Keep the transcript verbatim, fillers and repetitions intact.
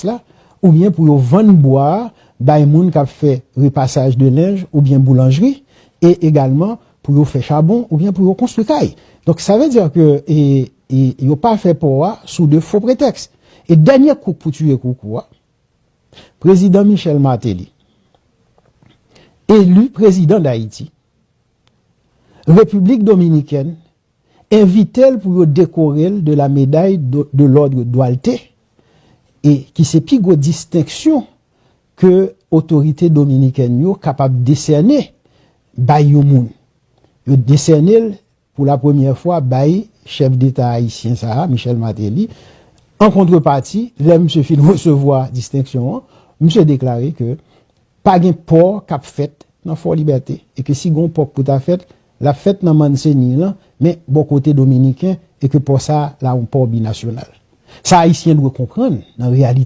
la, oubyen pou yo vann bwa a bay moun k ap fè repasaj de lenj oubyen boulanjri, e egalman pou yo fè chabon oubyen pou yo konstwi kay. Donk, sa vle di ke, e, e, yo pa fè pò a sou de fo pretèks. E dènye kouk pou tiye koukou a, prezidan Michel Martelly, eli prezidan Dayiti, Repiblik Dominikèn envite l pou yo dekore l de la médaille de, de l'ordre Duarte, e ki se pi gwo distenksyon ke otorite dominikèn yo kapab desène bay yon moun. Yo desène l pou la premyè fwa bay chèf deta ayisyen sa a, Michel Martelly. An kontrepati, lè misye fin resevwa distenksyon an, misye deklare ke pa gen pò k ap fèt nan Fò Libète, e ke si gen yon pò k pou ta fèt, l ap fèt nan Manzanillo, men bò kote dominiken, e ke pò sa a la yon pò binasyonal. Sa Ayisyen dwe konprann nan reyalite